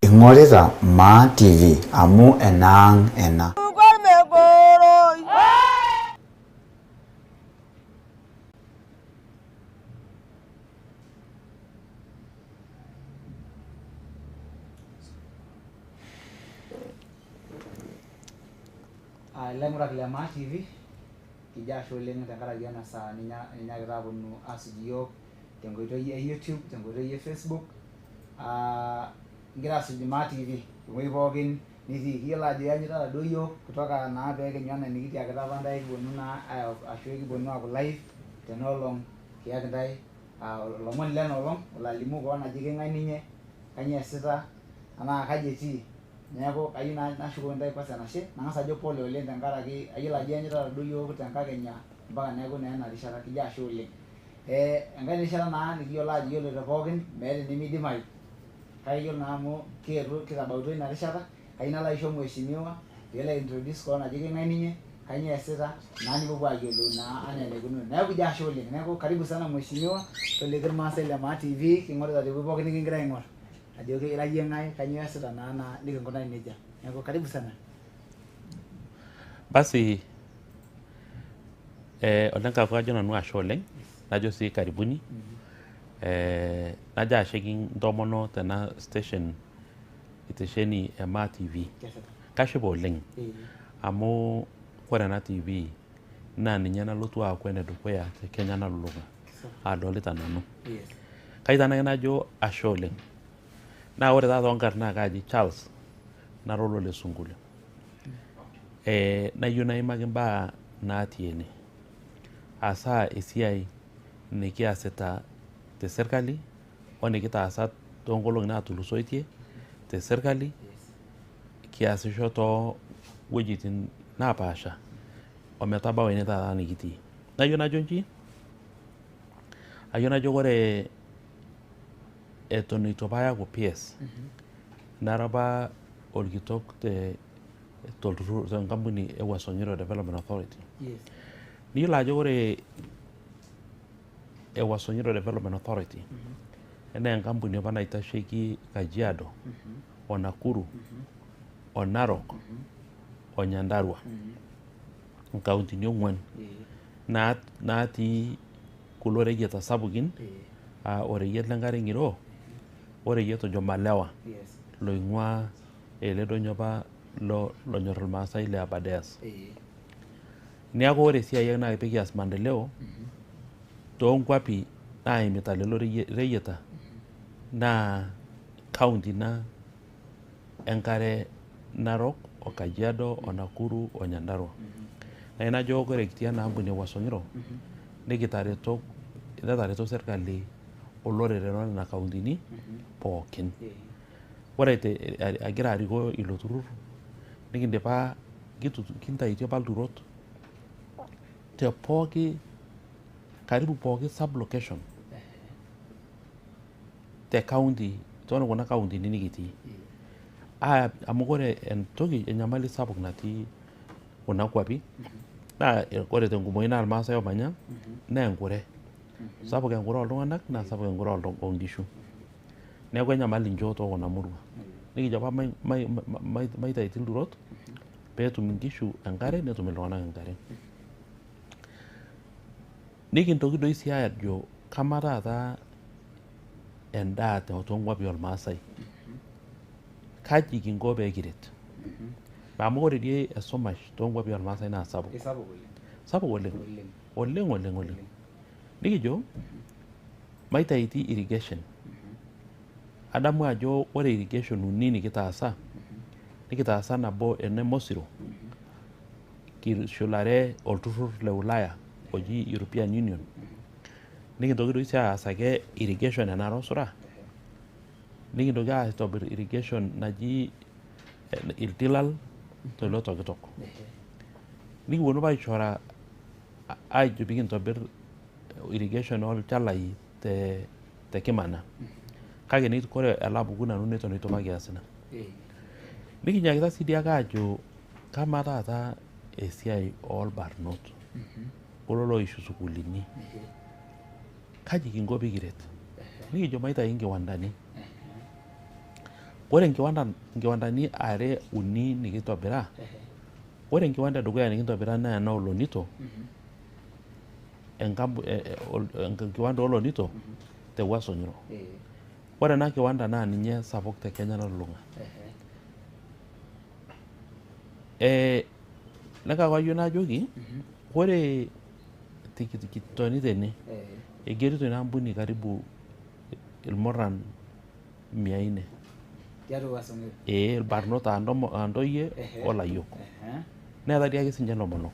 Ing'orita Maa TV amu enaang' ena. Ilaing'urak le Maa TV, kijo ashe oleng tenkaraki ena saa ninyaakita aponu asuj iyiok tenkoitoi e YouTube, tenkoitoi e Facebook, igira asuj Maa TV tewueji pookin nitii. Kiyiolo ajo iyanyitata duo iyiok kutoka naa peekinyu enaa enikitiakita apa ntae kiponu naa ashu kiponu aaku live tena olong kiyaki intae olomoni lena olong olo alimu kewon ajo keng'ae ninye, kanyoo eesita, anaa kaji etii. Neeku kayieu nashukoki intae kwanza enashe, nang'as ajo pole oleng tenkaraki ayiolo ajo iyanyitata duo iyiok tenkakenya mpaka neeku naa ena rishata, kijo ashe oleng. Enkae rishata naa nikiyiolo ajo iyiolo te pookin meeta enemidimayu, kake iyiolo naa amu kietuo kitabautua ina rishata, kayieu nalo aisho mheshimiwa peelo ai introduce kewon ajo keng'ae ninye, kanyoo eesita naa nipuopuo ayiolou naa anaa enaikununo. Neeku kijo ashe oleng. Neeku karibu sana mheshimiwa, toliki irmaasai le Maa TV king'orita tewueji pookin nikigira aing'or ajo ira iyie ng'ae, kanyoo iyasita naa naa nikinkunari nejia. Neeku karibu sana. Basi ole nkaku ajo nanu ashe oleng najo sii karibuni najo ashe kintomono tena station kitesheni e Maa TV. Kashipa oleng amu ore ena TV naa ninye nalotu aaku enedukuya te Kenya nalulung'a adolita nanu. Kayieu taa najo ashe oleng. Naa ore taata toonkarn naa kaaji Charles nara olole Sunkulio. Nayieu naimaki imbaa natii ene. Asaa esiai nikiasita te serkali o nikitaasa toonkolong'i naatulusoitie te serkali kiasisho too wuejitin napaasha ometabau ene taata nikitii. Nayieu najo inji, ayieu najo ore eton eitu apa ayaku PS nara apa olkitok te tolturrur tenkampuni e Wuaso Nyiro Development Authority. Niyiolo ajo ore Ewaso Nyiro Development Authority naa enkampuni apa naitasheki Kajiado o Nakuru o Narok o Nyandarua nkauntini ong'uan natii kulo reyieta sapukin aa oreyiet le nkare ng'iro oreyiet ojo Malewa loing'uaa ele donyo apa lonyor irmaasai le Aberdares. Neeku ore esiai ang' naa pee kias maendeleo toonkuapi naimita lelo reyieta naa county ina enkare Narok o Kajiado o Nakuru o Nyandarua. Naa ina ajo ore kitii ena ampuni e Wuaso Ng'iro nikitareto netareto serkali olorere loo nena kauntini pookin. Ore agira arikoo ilo turrur nikindipa kintaitio apa ilturot te pooki karibu pooki sub location te county too kuna kauntini nikitii. Amu ore entoki enyamali sapuk natii kuna kuapi naa ore tenkumoi naa irmaasai oomanya naa enkure. Sapuk enkure ooltung'anak naa sapuk enkure oonkishu. Neeku enyamali inchoo too kuna murua. Nikijo apa maitaiti ilturot peetum inkishu enkare netum iltung'anak enkare. Nikintoki doi sii aajo kamaa taata endaa toonkuapi olmaasai kaji kinko pee kiret? Amu ore dii esumash toonkuapi olmaasai naa sapuk. Sapuk oleng. Oleng oleng oleng. Nikijo maitaiti irrigation. Adamu ajo ore irrigation uni nikitaasa, nikitaasa nabo ene Mosiro kishulare olturrur le Ulaya oji European Union. Nikintoki doi sii aas ake irrigation e Narosura, nikintoki aitobir irrigation naji Iltilal te Loitokitok. Nikiponu apa aichora ajo pikintobir irrigation olchalai te Kimana. Kake ore ele apuku nanu neton eitu apa kias ina. Nikinyaakita sii dii ake aajo kamaa taata esiai olbarnot kulo loishu sukuulini kaji kinko pee kiret? Nikijo maitayu nkiwandani. Ore nkiwandani are uni nikitobira, ore enkiwanda edukuya nikintobira naa ena olonito, enkiwanda olonito te Wuaso Ng'iro. Ore ena kiwanda naa ninye sapuk te Kenya nalulung'a. Nekaku ayieu najoki, ore kitoni tene, eigerito ina ampuni karibu ilmurran 400. Tiatua Wuaso Ng'iro? Ilbarnot aa ntoyie olayiok. Neetae dii ake sininche intomonok.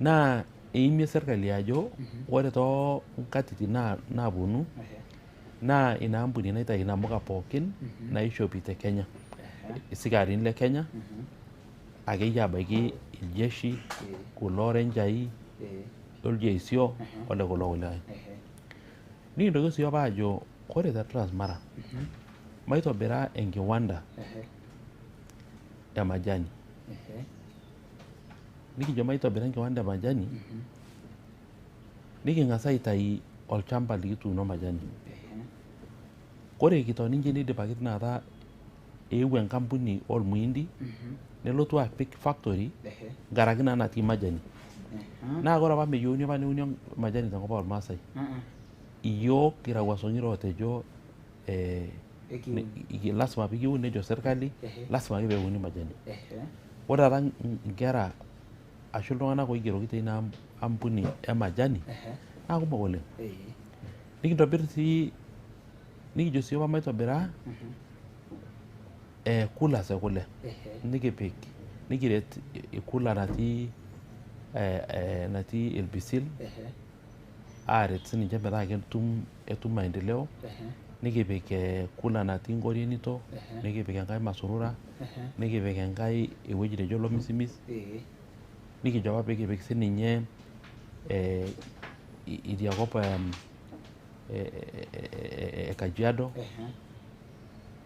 Naa eimie serkali ajo ore too nkatitin naaponu naa ina ampuni naitayu inamuka pookin naishopi te Kenya. Isikarini le Kenya akeyie abaiki iljeshi, kulo renjai, oljeisio, ole kulo kulikae. Nikintoki sii apa ajo ore te Transmara maitobira enkiwanda e majani. Nikijo maitobira enkiwanda e majani, niking'as aitayu olchamba likituuno majani. Ore kitoni inji nidipaki tinakata eewuo enkampuni olmuindi nelotu apik factory nkaraki naa natii majani. Naa ore apa meyieuni apa neuni majani tenkop olmaasai. Iyiok kira Wuaso Ng'iro otejo lasima pikiun nejo serkali, lasima ake peuni majani. Ore taata inkera ashu iltung'anak oigeroki teina ampuni e majani naa kumok oleng. Nikintobir sii, nikijo sii apa maitobira coolers e kule. Nikipik, nikiret cooler natii Ilpisil aaret sininche metaa ketum maendeleo. Nikipik cooler natii Nkorienito, nikipik enkae Masurura, nikipik enkae ewueji nejo Lomisimis. Nikijo apa pikipik sininye idia kop e Kajiado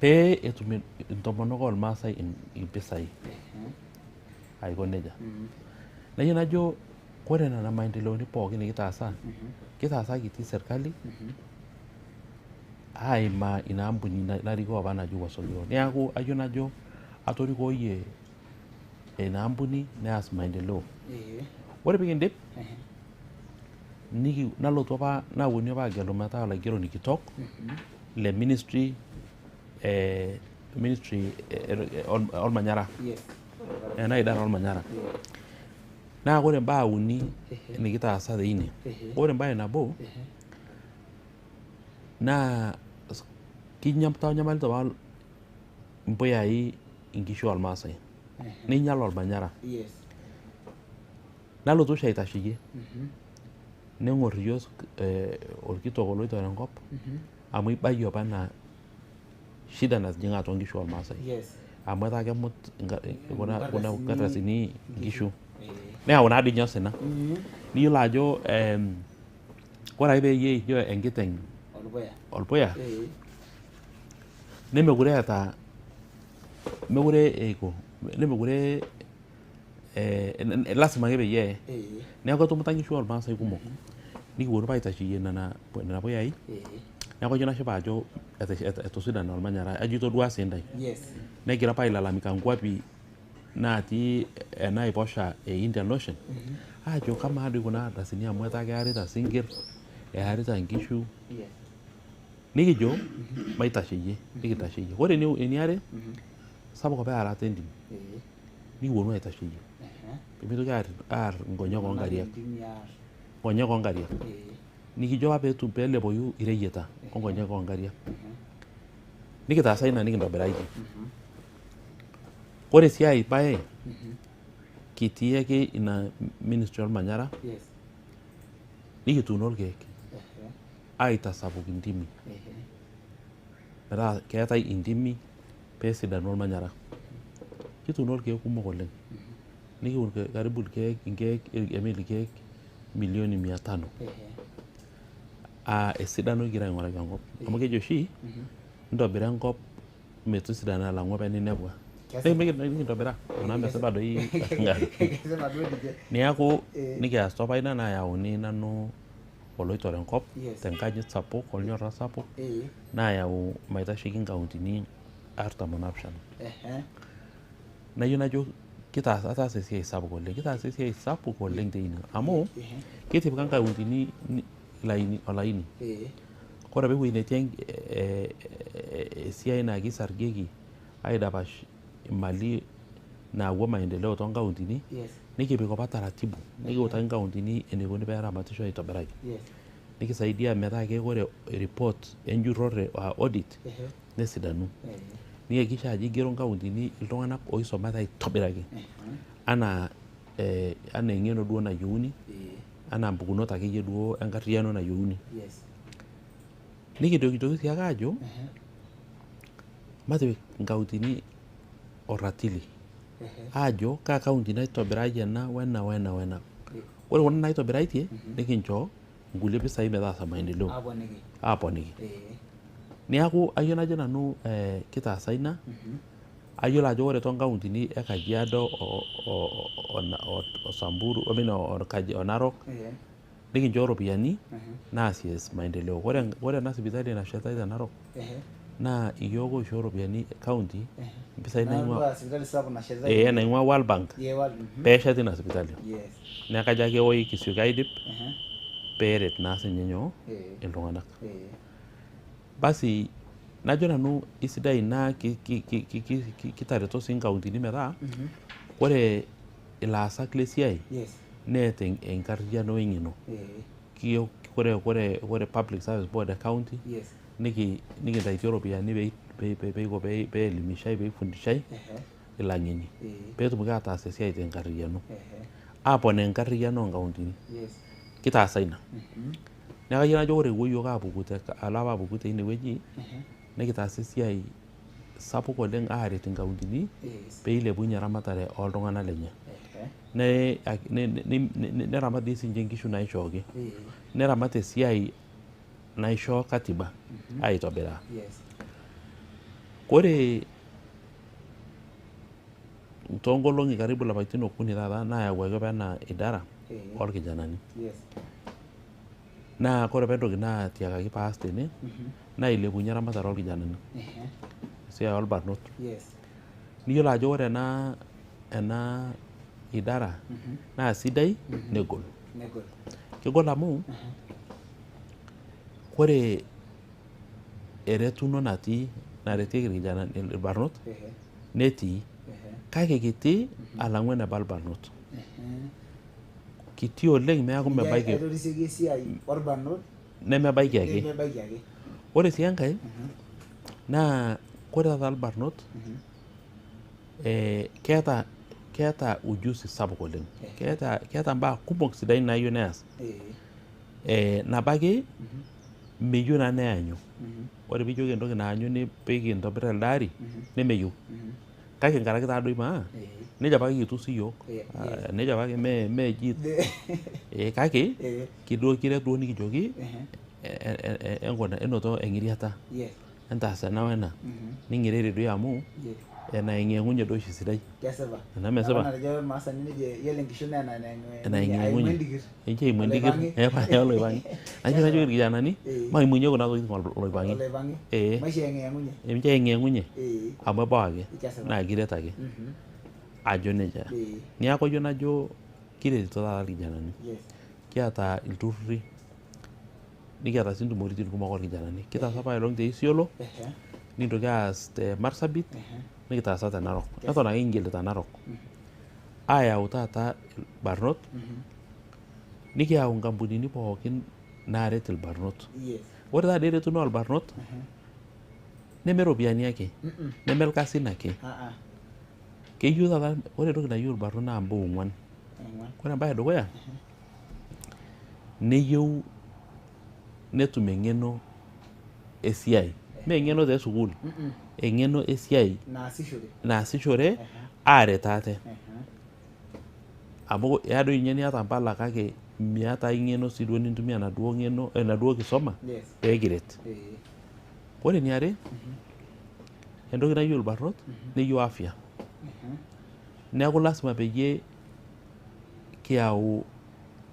pee etum intomonok olmaasai impisai. Aiko nejia. Nayieu najo ore nena maendeleoni pookin nikitaasa, kitaasa kitii serkali aimaa ina ampuni narikoo apa naji Wuaso Ng'iro. Neeku ayieu najo atorikoyie ina ampuni neas maendeleo. Ore pikindip, nalotu apa naawuoni apa agelu metaa olaigeroni kitok le ministry olmanyara. Ena idara olmanyara. Naa ore imbaa uni nikitaasa teine. Ore embae nabo naa kinyamalita apa impuyai inkishu olmaasai. Neinyal olmanyara. Nalotu oshi aitasheyie. Neng'or iyiok orkitok oloito tenkop amu ibayie apa ena shida natijing'a atua nkishu olmaasai. Amu etaa kemut kuna kardasini inkishu. Neyau naa dii ninye osina. Niyiolo ajo ore ake peyie eisho enkiteng olpuya nemekure eeta mekure eiko nemekure lasima ake peyie eye. Neeku etumuta nkishu olmaasai kumok. Nikiwuonu apa aitasheyie nena puyai. Neeku ajo nashipa ajo etusidana olmanyara ajo itodua sii intae. Negira apa ailalamika nkuapi natii ena aiposha e Indian Ocean ajo kamaa doi kuna ardasini amu etaa kearita isinkirr, earita inkishu. Nikijo maitasheyie, nikintasheyie. Ore eniare sapuk apa earata entim. Nikiwuonu aitasheyie. Pemitoki aar inkonyek oonkariak. Nkonyek oonkariak. Nikijo apa peelepoyu ireyieta onkonyek oonkariak. Nikitaasa ina nikintobiraitie. Ore sii ai bae kitii ake ina ministry olmanyara nikituuno irkeek aitasapuk intimi metaa keetae intimi peesidanu olmanyara. Kituuno irkeek kumok oleng. Nikiun karibu irkeek milioni 500. Esidano kigira aing'uraki enkop. Amu keji oshi ntobira enkop metisidana alang'u apa eninepua. Nikintobira kuna mesipa doi. Neeku nikias apa ina nayauni nanu oloitore enkop tenkanyit sapuk olnyorra sapuk nayau maitasheki inkauntini 47. Nayieu najo kitaasa esiai sapuk oleng, kitaasa esiai sapuk oleng teine amu kitipika inkauntini olaini. Ore apa ewueji netii esiai naa kisargieki aidapash imali naawua maendeleo toonkauntini, nikipik apa taratibu nikiutaki inkauntini enikoni peeramatishoi aitobiraki. Nikisaidia metaa ore report enjurrore aa audit nesidanu. Nihakikisha ajo igero inkauntini iltung'anak oisumate aitobiraki anaa eng'eno duo nayieuni anaa mpukunot akeyie duo enkarriyiano nayieuni. Nikitoki sii ake aajo matipik inkauntini orratili aajo kaa kaunti naitobirayie ena wena wena wena. Ore kuna naitobiraitie nikincho nkulie pisai metaasa maendeleo aaponiki. Niaku ayieu najo nanu kitaasa ina, ayiolo ajo ore toonkauntini e Kajiado o Samburu o Narok nikinchoo iropiyiani naasie maendeleo. Ore ena sipitali nashetitai te Narok naa iyiok oishoo iropiyiani county impisai naing'ua World Bank peesheti ina sipitali. Neeku kajo ake oi kisioki aidip peeret naa siinye nyoo iltung'anak. Basi najo nanu isidai ina kitareto sii inkauntini metaa ore ilaasak lesiai neeta enkarriyiano weng'eno. Ore Public Service Board e county nikintaitie iropiyiani peeelimishai peifundishai ilang'eni peetumoki ataas esiai tenkarriyiano. Aaponaa enkarriyiano oonkauntini. Kitaasa ina. Neeku kayieu najo ore kipuo yiok apuku alo apa apuku teine wueji nikitaasa esiai sapuk oleng aaret inkauntini peilepunye eramatare ooltung'anak lenye. Neramat dii sininche inkishu naishooki. Neramat esiai naishoo katiba aitobiraa. Ore toonkolong'i karibu lapaitin okuni taata nayawuaki apa ena idara orkijanani. Naa ore apa entoki naatiakaki paas tene naa ailepunye eramatare orkijanani. Esiai olbarnot. Niyiolo ajo ore ena idara naa sidai negol. Kegol amu ore eretuno natii naretieki irkijanani irbarnot netii kake kiti alang'u eneba irbarnot. Kiti oleng neeku mebaiki nemebaiki ake. Ore sii enkae naa ore taata irbarnot keeta ujuzi sapuk oleng. Keeta imbaa kumok sidain naayieu neas. Nabaiki meyieu naa neanyu. Ore piijoki entoki naanyu pee kintobir elde ari nemeyieu. Kake nkaraki taa doi maa nejia apake kitiu siyiok. Nejia apake meeji kake kiret duo nikijoki enoto eng'iriata entaas ena wena ning'iriri doi amu enaeng'iyeng'unye doi oshi esidai. Enaa mesipa? Enaeng'iyeng'unye. Encho eimu endikir oloipang'i. Najo najoki irkijanani maimunye kuna tokitin oloipang'i. Encho eng'iyeng'unye amu ebau ake naa kiret ake. Ajo nejia. Niaku ayieu najo kiretito taata irkijanani. Kiata ilturruri nikiata sii intumoritin kumok orkijanani. Kitaasa apa aelong te Isiolo nikintoki aas te Marsabit nikitaasa te Narok. Neton ake kingilita Narok. Ayau taata irbarnot nikiyau nkampunini pookin naaret irbarnot. Ore taata eretuno orbarnot neme iropiyiani ake neme irkasin ake. Keyieu taata ore entoki nayieu irbarnot naa imbaa ong'uan. Ore embae edukuya neyieu netum eng'eno esiai. Mee eng'eno taa esukuul, eng'eno esiai naasishore aaret ate. Amu eya doi ninye niata mpala kake miata ai ng'eno sii duo nintumia enaduo ng'eno enaduo kisoma pee kiret. Ore eniare entoki nayieu irbarnot neyieu afya. Neeku lasima peyie kiyau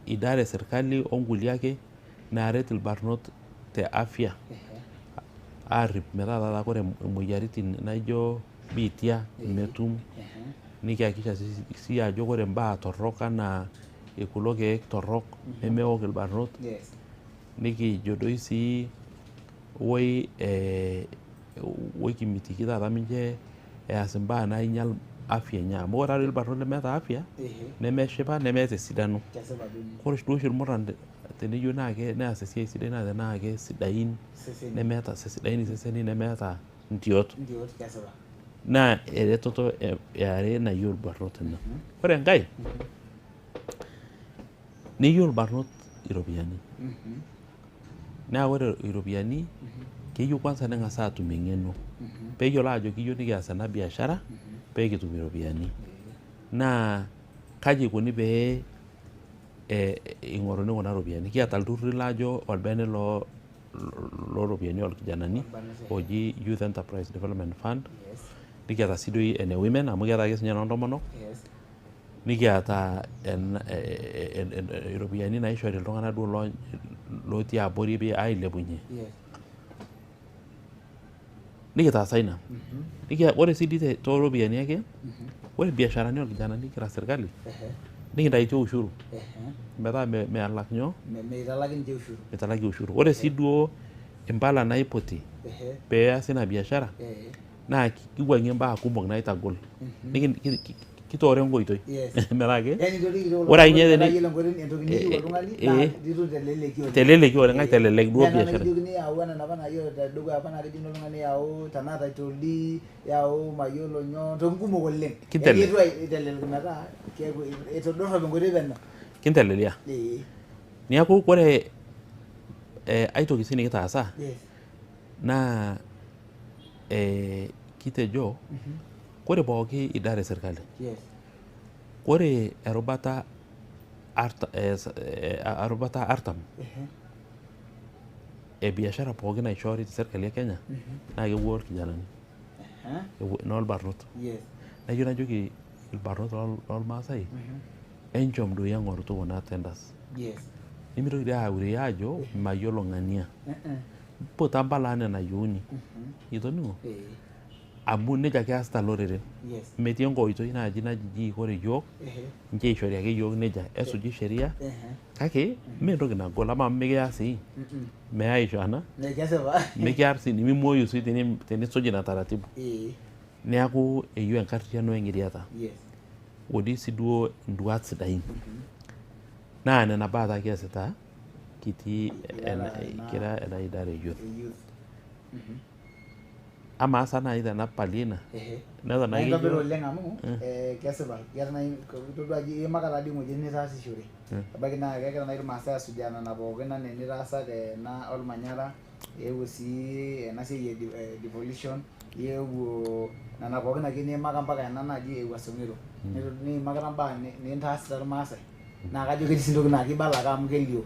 idara e serkali onkulie ake Naaret ilbarnot te afya aarrip metaa taata kore imoyiaritin naijo biitia metum, nikiakikisha sii ajo kore imbaa torrok anaa kulo keek torrok nemeok ilbarnot, nikijo doi sii woi woi kimitiki taata mincho eas imbaa nainyial afya enye amu ore taadoi ilbarnot lemeeta afya nemeshipa nemeeta esidano. Ore duo oshi irmurran teneyieu naa neas esiai sidai naa tenaa kesidain nemeeta sidain iseseni nemeeta ntiot. Naa eretoto eare nayieu irbarnot ina. Ore enkae neyieu irbarnot iropiyiani. Naa ore iropiyiani keyieu kwanza neng'as aatum eng'eno peeyiolo aajo kiyieu nikias ena biashara pee kitum iropiyiani. Naa kaji ikoni pee ing'oruni kuna ropiyiani. Kiata ilturruri laijo orbene loo ropiyiani orkijanani oji Youth Enterprise Development Fund, nikiata sii doi ene women amu keetae ake siininye enoo ntomonok, nikiata iropiyiani naishori iltung'anak duo lotii abori pee ailepunye. Nikitaasa ina. Ore sii dii too ropiyiani ake, ore ibiasharani orkijanani kira serkali nikintaitie ushuru metaa melak nyoo? Meitalaki ninche ushuru. Meitalaki ushuru. Ore sii duo impala naiputi pee easi ina biashara naa kiwuang'ie imbaa kumok naitagol. Kitooro enkoitoi. Metaa ke ore ake ninye entoki niyieu oltung'ani naa itum teleleki oleng. Teleleki oleng aitelelek duo biashara. Kijokini yau ena napa nayiolo tedukuya apa naa kejokini oltung'ani yau tenaa title deed yau mayiolo nyoo ntokitin kumok oleng. Kintelelek. Etu aitelelek metaa keeku itodorrop enkoitoi penyo. Kintelelia. Niaku ore aitoki sii nikitaasa naa kitejo ore pooki idara e serkali ore erubata artam e biashara pooki naishoori te serkali e Kenya naa kepuo irkijanani noolbarnot. Nayieu najoki irbarnot lormaasai enchom doi eng'orutu kuna tenders. Nimitoki doi aure aajo mayiolo ng'ania. Mputa mpala anaa enayieuni. Itoning'o? Amu nejia keasita iloreren. Metii enkoitoi naaji naji ore iyiok incho eishori ake iyiok nejia esuji sheria kake mee entoki nagol amaa amu mikiya sii meyaisho ena mikiar sii nimimoyu sii tenisuj ina taratibu. Neeku eyieu enkarriyiano weng'iriata otii sii duo induat sidain. Naa nena baa taa kiasita kitii kira ena idara e youth. Amaa sa naaji tenapalie ina neton Naa ake intobira ijo oleng amu kesipa keeta nai itodua ajo iimaka taadii iwuejitin nitaasishore ebaiki naa kegira nai irmaasai asujaa nena pookin anaa enitaasa tena olmanyara eewuo sii ena siai e devolution eewuo nena pookin ake niimaka mpaka ena naji e Wuaso Ng'iro niimakita imbaa nintaasita irmaasai naa kajo ketii sii intokitin naa kibala ake amu kelio.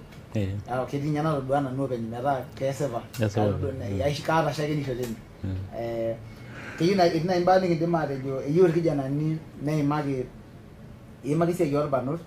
Ketii ninye natodua nanu openy metaa kesipa. Kaata shakenisho teine. Keyieu nai etii nai imbaa nikindim aatejo eyieu irkijanani neimaki eimaki esiai orbarnot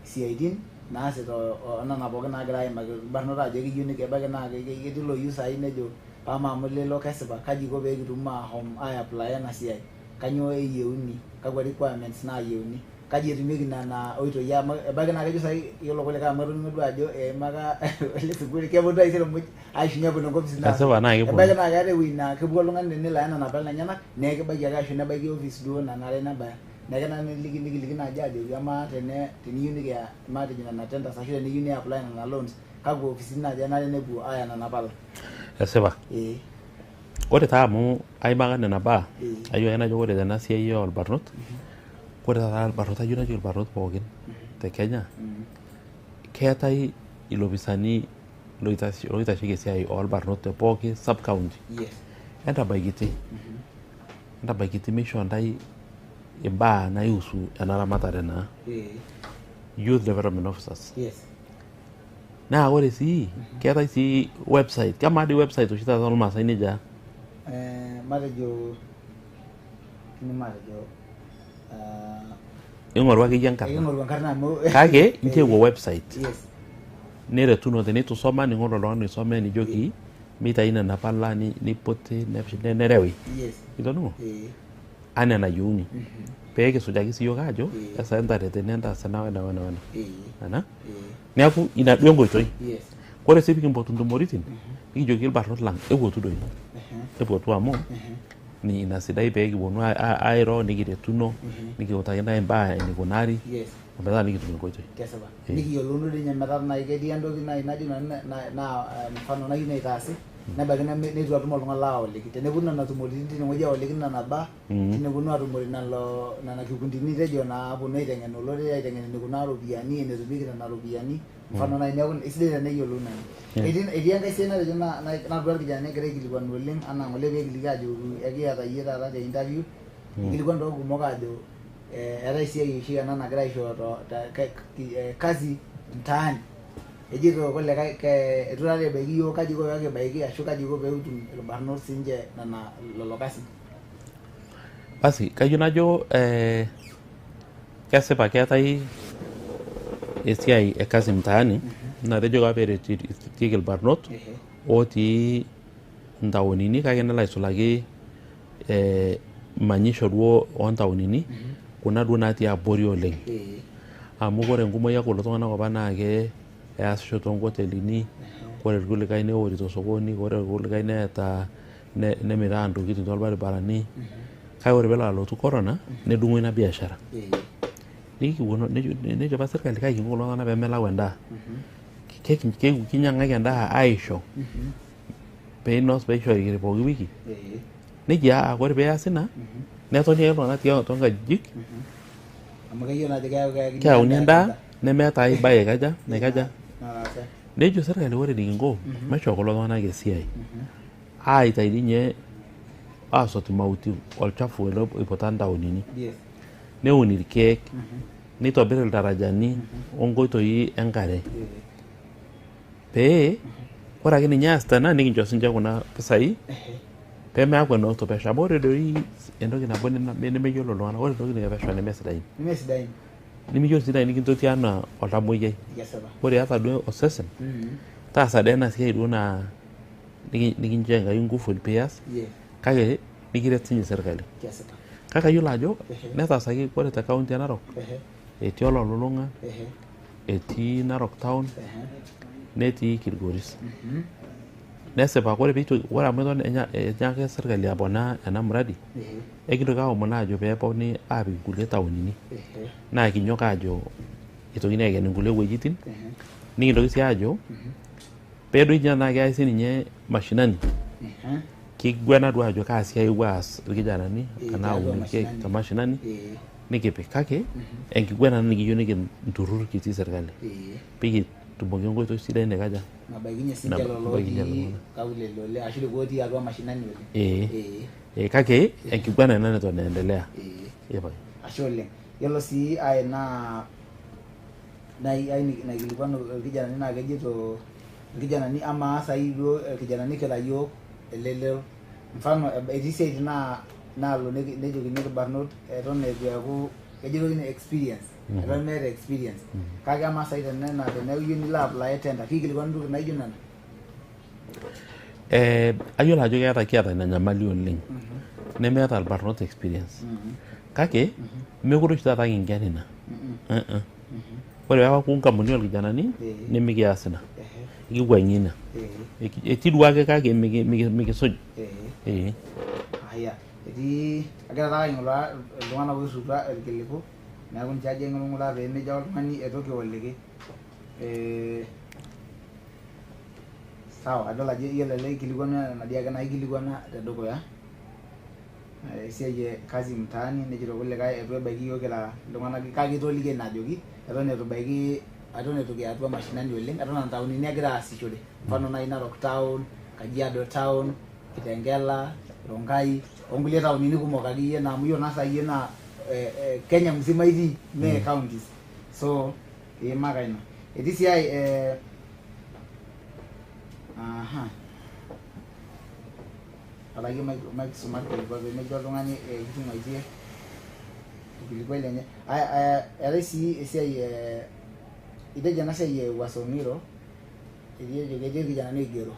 isiaitin naasita onena pookin naagira aimaki irbarnot aajo ekiyieu ebaiki naa ketii iloyieu saai nejo pama amu lelo kesipa kaji iko pee kitum ahom aiapply ena siai kanyoo eyieuni kakwa requirements naayieuni kaji etumieki nena oitoi amu ebaiki naa kejo saai yiolo kulikae amu atoning'o duo ajo eimaka ele sukuul keponu taisere muj aishunye aponu enkopis ino Kesipa naa keponu. Ebaiki naa keeta ewueji naa kepuku oltung'ani tenelo aya nena pala enyenak naa ekibaiki ake ashu nebaiki office duo nanare nebaya. Neeku kenare niliki nikiliki naaji ajoki amaa tene teniyieu nikiya matejo nena tenders ashu teniyieu ni apply nena loans kakwa ofisini naaji enare nepuo aaya nena pala. Esipa. Ore taa amu aimaka nena baa ayieu ake najo ore tena siai olbarnot ore taata ilbarnot ayieu najoki ilbarnot pookin te Kenya keetae ilopisani loitasheki esiai olbarnot te pooki sub county. Entabaikiti, entabaikiti meishoo ntae imbaa naihusu ena ramatare naa youth development officers. Naa ore sii keetae sii website, kemaa dii website oshi taata olmaasai nejia? Matejo kidim atejo Ing'oru akeyie enkarna. Ing'oru enkarna amu Kake incho epuo website. Neretuno teneitu isoma ning'oru oltung'ani oisome nijoki mitayu nena pala niputi nerewi. Itoning'o? Anaa enayieuni. Pee kisujaki sii iyiok aajo esaa entaret ene entaas ena wena wena wena. Ana? Neeku ina duo enkoitoi. Ore sii pikimpotu intumoritin nikijoki irbarnot lang epuotu doi. Epuotu amu ni ina sidai pee kiponu airo nikiretuno nikiutaki ntae imbaa enikunari ometaa nikitum enkoitoi. Kesipa. Nikiyiolouno dii ninye metaa nai ketii entoki nai najo nanu naa mfano nayieu naitaasi nebaiki neitu atum oltung'ani laoliki. Teneponu nena tumoritin tinewueji aoliki nena baa, teneponu atumore lelo nena kikundini nitejo naaponu aiteng'en olorere aiteng'en enikunaa iropiyiani, enetumieki nena ropiyiani, mfano nai neeku eisidai teneyiolou nai. Etii enkae siai natejo natodua irkijanani egira aikilikuanu oleng anaa ng'ole pee kiliki ajo ekiyata iyie taata te interview, ikilikuanu toorkumok aajo eetae esiai oshi ena nagira aishooyo kazi mtaani. Ejito kulikae eitu taata ebaiki iyiook kaji iko pee kibaiki ashu kaji iko pee etum irbarnot siininche nena lelo kasin. Basi kayieu najo kesipa keetae esiai e kazi mtaani natejo apa peretieki irbarnot otii ntaonini kake nelo aisulaki manyisho duo ontaonini kuna duo natii abori oleng. Amu ore enkumoi ekulo tung'anak apa naa keasisho toonkotelini, ore irkulikae neori tosokoni, ore irkulikae neeta nemiraa ntokitin torbaribarani. Kake ore peelo alotu corona nedung'o ina biashara. Nikipuonu nejo apa sirkali kai kinko kulo tung'anak pemelau endaa. Kinyang'aki endaa aisho peinos peishori pooki wiki. Nejia aa ore peasi ina netoni ake iltung'anak toonkajijik Amu keyiolo ajo keyau keyauni endaa nemeeta ai bae kaja naikaja. Nejo sirkali ore enikinko maishoo kulo tung'anak esiai aitai ninye asot mauti olchafu ele oiputa ntaonini neun irkeek nitobir iltarajani onkoitoi enkare pee ore ake ninye easita ena nikincho sinche kuna pisai pemeeku enooto pesho amu ore doi entoki nabo nemeyiolo iltung'anak ore intokitin e pesho nemesidain Nemesidain. Nimiyiolo sii naaji nikintoti anaa oltamoyiai. Kesipa. Ore iyata duo osesen taasa doi ena siai duo naa nikincho Enkai nguvu pias kake nikiret sinye serkali. Kesipa. Kake ayiolo ajo netaasaki ore te county e Narok etii Ololulung'a, etii Narok town, netii Kilgoris. Nesipa ore pee ore amu eton enyaaka serkali aponaa ena mradi ekintoki aomon aajo pee eponi aapik nkulie taonini naa kinyok aajo eitokini aiken nkulie wuejitin nikintoki sii aajo peedoi ninye tenaa keyai sininye mashinani kiguana duo ajo kaa siai epuo aas irkijanani tenaa aun irkeek te mashinani nikipik kake enkiguana ena nikiyieu nikinturrur kitii serkali pee kitumoki enkoitoi sidai naikaja Nabaikinye sinche lelo nabaikinye otii lelo. nkaulele oleng ashu lekua otii atua mashinani oleng. Kake enkiguana ina neton eendelea. Ee pae. Ashe oleng. Yiolo sii ae naa ai naikilikuanu irkijanani naa kejito irkijanani amaa sai duo irkijanani kira yiok elelero mfano etii isiaitin naa naalo nejokini irbarnot eton eitu eeku kejo experience eton meeta experience kake amaa sai tenena teneeku iyieu nilo apply tender kikilikuani intokitin naijo nena. Ayiolo ajo keeta kiata ina nyamali oleng nemeeta irbarnot experience kake mekure oshi taata kinken ina. Ore peeku nkampunini orkijanani nemikias ina ekiwuang'ie ina etii duake kake mikisuj. Aya etii agira taa aing'uraa iltung'anak oirriutua irkiliku neeku ninche ajo aing'uraa peemejo ake oltung'ani aitoki aoliki. Sawa adol ajo iyiolo ele aikilikuana enadiake naikilikuana tedukuya esiai e kazi mtaani nejito kulikae eitu ebaiki iyiok kira iltung'anak kake itoliki ina ajoki eton eitu ebaiki eton eitu kiya atua mashinani oleng eton aa ntaonini egira aasishore mfano naaji Narok town, Kajiado town, Kitengela, Rongai onkulie taonini kumok akeyie naa amu iyiolo naa saai naa Kenya mzima itii mee counties so iimaka ina. Etii sii ae aha atayie maisuma irkilikuai pemejo oltung'ani kitung'uaitie orkilikuai lenye. Eetae sii esiai itejo ena siai e Wuaso Ng'iro. Etii irkijanani oigero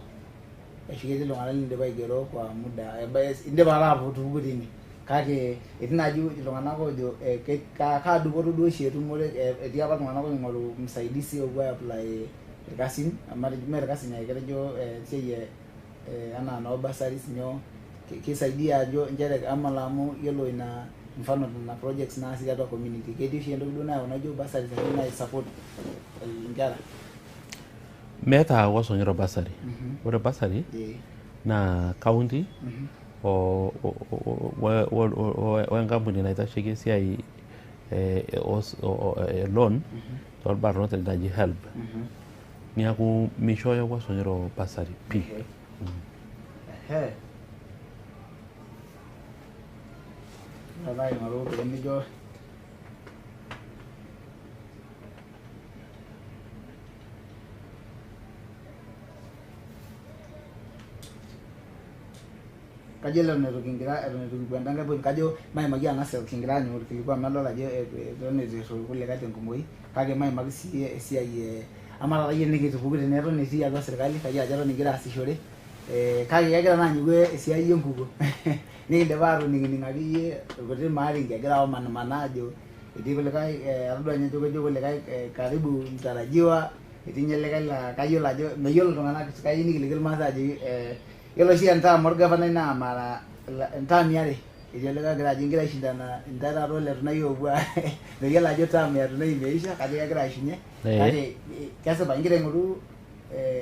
ashu ketii iltung'anak lindipa aigero kwa muda indipa taa tupuku tine kake etii naaji iltung'anak oojo kaa dupoto duo oshi etumore etii apa iltung'anak oing'oru msaidizi oopuo ai apply irkasin matejo mee irkasin ketejo esiai anaa noo bursaries nyoo kisaidia ajo nchere amala amu yiolo ina mfano nena projects naasi tiatua community ketii oshi entoki duo nayau naijo bursaries ashu nai support inkera. Meeta Osonyiro bursary. Ore bursary naa county o enkampuni naitasheki esiai e loan torbarnot naji HELB. Niaku mishooyo Osonyiro bursary pii. Ehe. Ore aing'oru pee kajo eton eitu kingira eton eitu kipuo enda nkae point kajo maimaki ang'as kingira aanyu orkilikuai amu adol ajo eton eitu irriu irkulikae tenkumoi kake maimaki sii esiai amaa taata iyie nikitupuku tene eton itii atua serkali kayiolo ajo eton ingira aasishore kake kegira naa anyiku esiai enkukuo nikindipa atoning'ining'o akeyie irkuti maaringi egira amanimanaa ajo etii kulikae atodua ninye ajo kejo kulikae karibu mtarajiwa etii ninye likae laa kayiolo ajo meyiolo iltung'anak kayieu nikiliki irmaasai ajoki yiolo oshi entaam orgavanai naa mara intaami are etii olikae ogira ajo ingira aishindana intae taata ole Tunai oopuo meyiolo ajo term ya Tunai imeisha kajo kegira aishunye kake kesipa ingira aing'oru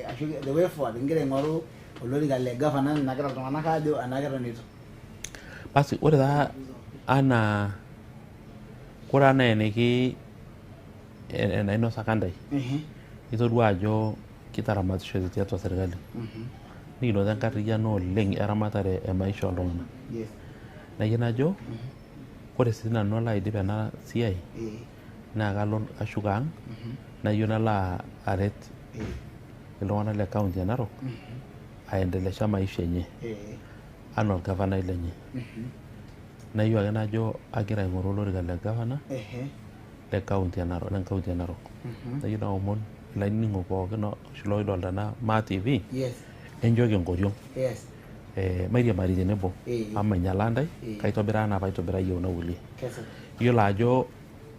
ashu the way forward ingira aing'oru olorika le gavana nagira iltung'anak aajo enaa keton eitu. Basi ore taa anaa ore anaa eniki enainosaka ntae itodua ajo kitaramatishore tiatua serkali nikinoto enkarriyiano oleng eramatare e maisha ooltung'anak. Nayieu najo ore sii nanu alo aidip ena siai naa kalo ashuko ang nayieu nalo aret iltung'anak le county e Narok aendelesha maisha enye anaa orgavanai lenye. Nayieu ake najo agira aing'oru olorika le gavana le county e Narok, le county e Narok. Nayieu naomon ilainining'ok pookin oshi loidolta ena Maa TV enchooki enkoriong. Mairiamari tenebo amu mainyialaa ntae kaitobiraa naa paitobiraa iyieuna kulie. Yiolo ajo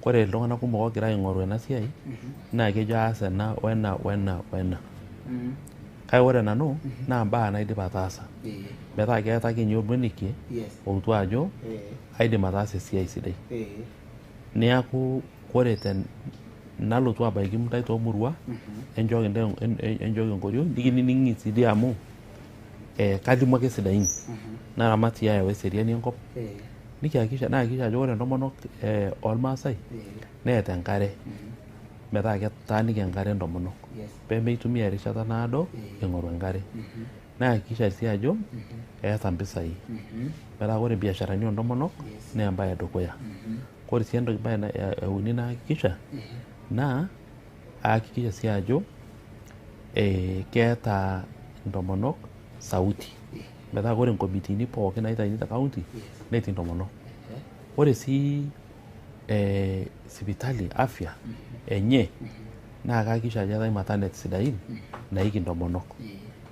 ore iltung'anak kumok oogira aing'oru ena siai naa kejo aas ena wena wena wena. Kake ore nanu naa mbaa naidipa ataasa. Metaa keeta ake ninye ormonekie outu ajo aidim ataasa esiai sidai. Niaku ore nalotu abaiki intae toomurua enchooki enkoriong nikinining'i sii dii amu kalimu ake sidain naramat sii ayau eseriani enkop nikihakikisha nahakikisha ajo ore intomonok ormaasai neeta enkare metaa ketaaniki enkare intomonok pemeitumia erishata naado ing'oru enkare. Nahakikisha sii ajo eeta mpisai metaa ore imbiasharani oontomonok naa embae edukuya. Ore sii entoki bae euni nahakikisha naa ahakikisha sii ajo keeta intomonok sauti metaa ore inkomitini pookin naitayuni te county netii intomonok. Ore sii sipitali afya enye naa kahakikisha ajo eetae maternity sidain naiki intomonok.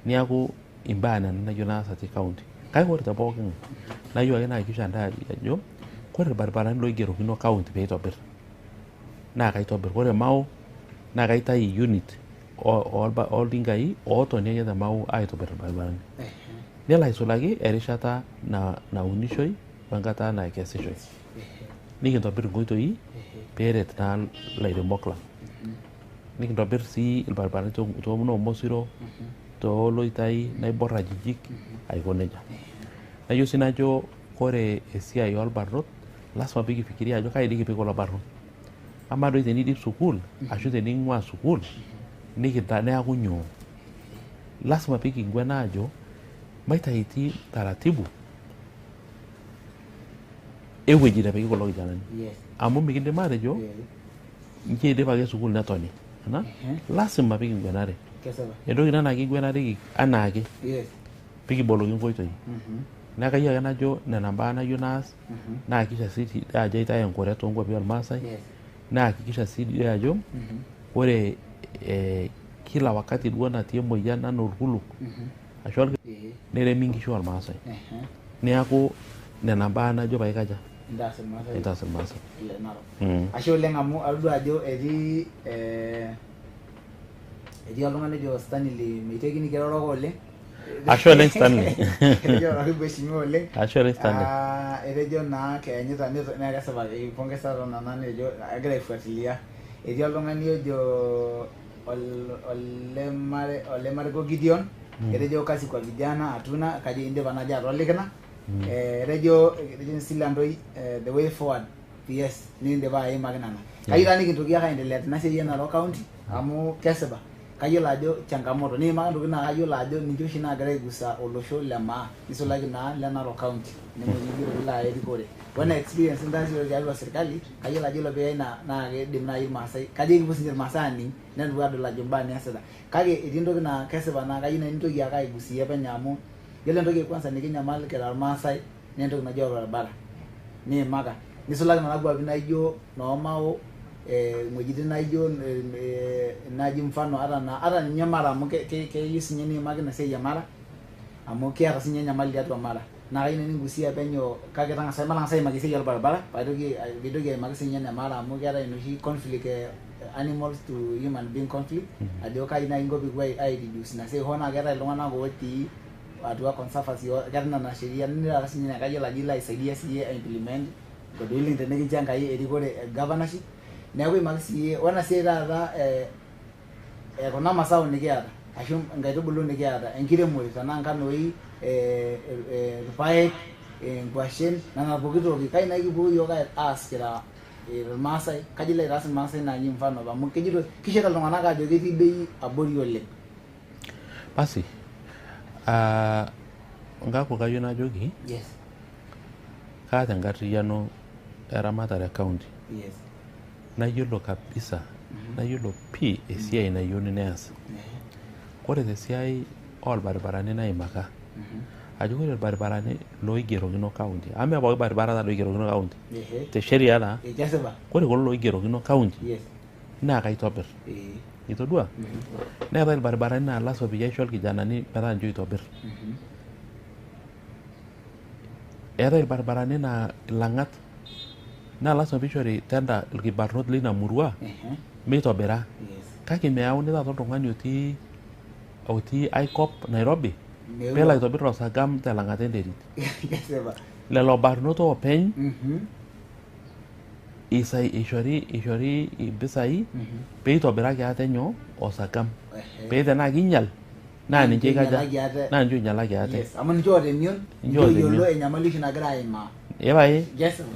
Niaku imbaa nena nayieu naas te county. Kake ore te pookin nayieu ake nahakikisha ntae ajo ore irbaribarani loigerokino county pee eitobir naa kaitobir. Ore Mau naa kaitayu unit oltinkai ootoni ake te Mau aitobir irbaribarani. Nelo aisulaki erishata naunishoi wenkata nakesishoi. Nikintobir inkoitoi peeret naa ilairemok lang. Nikintobir sii irbaribarani toormosiro tooloitai naibor ajijik aiko nejia. Nayieu sii najo ore esiai orbarnot lasima pikifikiria ajo kai dii kipik kulo barnot. Amaa doi tenidip sukuul ashu tening'ua sukuul neeku nyoo. Lasima pikiguana ajo maitaiti taratibu ewueji nepiki kulo kijanani. Amu mikindim atejo nche eidip ake sukuul netoni. Lasima pikiguanare. Entoki ina naa kiguanareki anaake pikiboloki inkoitoi. Neeku kayieu ake najo nena mbaa nayieu naas nahakikisha sii ajo aitayu enkure toonkuapi ormaasai nahakikisha sii dii ajo ore Kila wakati duo natii emoyian anaa orkuluk ashu neremi inkishu olmaasai. Neeku nena mbaa najo pae kaja Intaas irmaasai. Intaas irmaasai. Le Narok. Ashe oleng amu atodua ajo etii etii oltung'ani ojo Stanley meitekini kiroroko oleng. Ashe oleng Stanley. Etejo karibu heshimiwa oleng. Ashe oleng Stanley. Etejo naa keenyita naa kesipa ipongesa too nena netejo egira aifuatilia. Etii oltung'ani ojo Ole Mariko Gideon. Etejo kazi kwa vijana hatuna, kajo indipa naaji atolikina. Etejo Silantoi the way forward yes nindipa aimaki nena. Kayieu taa nikintoki ake aendelea tena siai e Narok County amu kesipa kayiolo ajo changamoto niimaka ntokitin naa kayiolo ajo ninche oshi naagira aigusa olosho le maa nisulaki naa le Narok County nemekigero ilo aya erikore. Ore experience nintaasishore tiatua sirkali kayiolo ajo ore piya ina naa kiidim naaji irmaasai kajo ekipuo sinche irmaasai aning nepuo adol ajo imbaa niasita. Kake etii entoki naa kesipa naa kayieu naa nintoki ake aigusia penyo amu yiolo entoki e kwanza nikinyamal kira irmaasai naa entoki naji orbaribara niimaka nisulaki nena kuapi naijo noo Mao wuejitin naijo naaji mfano ata ninye Mara amu keyieu sinye niimaki ina siai e Mara amu kiata sinye enyamali tiatua Mara. Naa kayieu ningusia penyo kake tang'asa matang'asa aimaki esiai orbaribara paitoki aimaki sinye ene Mara amu keetae enoshi conflict animals to human being conflict ajo kai naaji inko piipuo ai reduce ina siai hoo naa keetae iltung'anak otii atua conservancy keetae nena sheriani nitaata sinye kayiolo ajo ilo aisaidia siiyie aimplement God willing tenikincho Enkai erikore e governorship. Neeku imaki siiyie ore ena siai taata kuna masao nikiata ashu nkaitubulu nikiata enkiremore tenaa nkanoi irpaek nkwashen nena pooki toki kai naaji kipuo iyiok aas kira irmaasai kaji ilo aitaas irmaasai naaji mfano amu kejito kishita iltung'anak ajo ketii bei abori oleng. Basi nkaku kayieu najoki Yes. kaata enkarriyiano eramatare e county. Yes. Nayiolo kabisa nayiolo pii esiai nayieuni neas. Ore tesiai olbaribarani naimaka ajo ore irbaribarani loigerokino county amu mee pooki baribara taa loigerokino county te sheria taa Kesipa. ore kulo loigerokino county naa kaitobir. Itodua neetae irbaribarani naa lasima peyie aisho irkijanani metaa ninche oitobir. Eetae irbaribarani naa ilang'at naa lasima piishori tender irkibarnot leina murua meitobira. Kake meyauni taata oltung'ani otii aikop Nairobi peelo aitobir osagam telang'ata enterit. Kesipa. Lelo barnot oopeny ishori impisai peitobiraki ate nyoo osagam. Pee tenaa kiinyial naa ninche ikaja naa ninche oinyialaki ate. Yes. Amu ninche oota emion, ninche oyiolo enyamali oshi nagira aimaa. Epae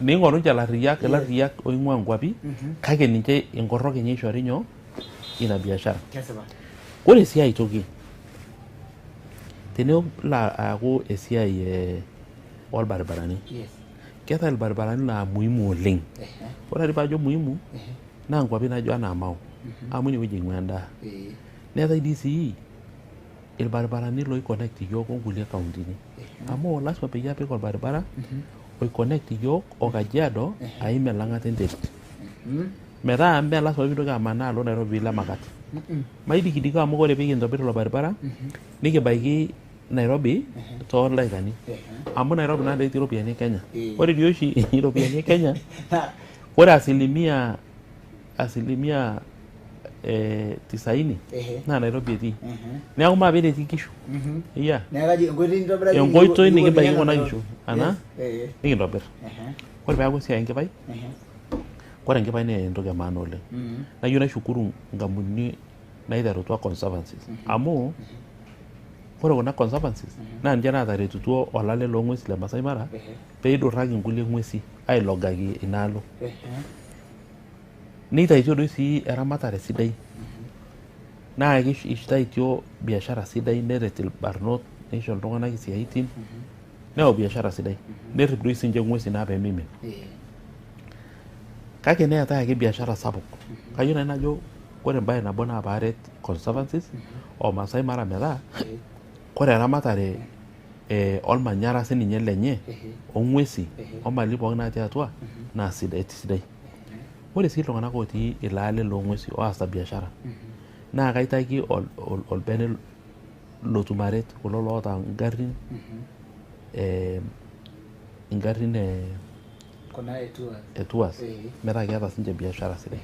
ning'oru ninche ilarriyak oing'ua nkuapi kake ninche enkorrok enye ishori nyoo ina biashara. Kesipa. Ore sii aitoki tenelo aaku esiai olbaribarani keetae irbaribarani laa muhimu oleng. Ore ake paajo muhimu naa nkuapi naijo anaa Mao amu inewueji eing'ua endaa. Neetae dii sii irbaribarani loi connect iyiok onkulie kauntini amu lasima peyie apik orbaribara oi connect iyiok o Kajiado aim elang'ata enterit metaa mee lasima piintoki amanaa alo Nairobi piilo emakati. Maidikidiko amu ore pee kintobir ilo baribara nikibaiki Nairobi tooldaikani amu Nairobi naa etii iropiyiani e Kenya. Ore dii oshi iropiyiani e Kenya ore asilimia 90 naa Nairobi etii. Neeku maape enetii inkishu. Iya. Enkoitoi nikibaiki kuna kishu ana nikintobir. Ore peeku esiai enkipai, ore enkipai naa entoki e maana oleng. Nayieu naishukuru nkampunini naiterutua conservancies amu ore kuna conservancies naa ninche naataretutuo olale loong'uesi le Masai Mara peidurraki nkulie ng'uesi ailogaki inaalo. Neitaitio doi sii eramatare sidai naa keitaitio biashara sidai neret irbarnot neisho iltung'anak isiaitin neyau biashara sidai nerrip doi sinche ng'uesi naa peemimin. Kake neetae ake biashara sapuk. Kayieu naaji najo ore embae nabo naa paaret conservancies o Masai Mara metaa ore eramatare olmanyara sininye lenye ong'uesi omali pookin natii atua naa sidai. Ore sii iltung'anak otii ilo ale loong'uesi oasita biashara Naa kaitaki olbene lotum aret kulo loota ingarrin ingarrin kuna e tours metaa keeta sinche biashara sidai.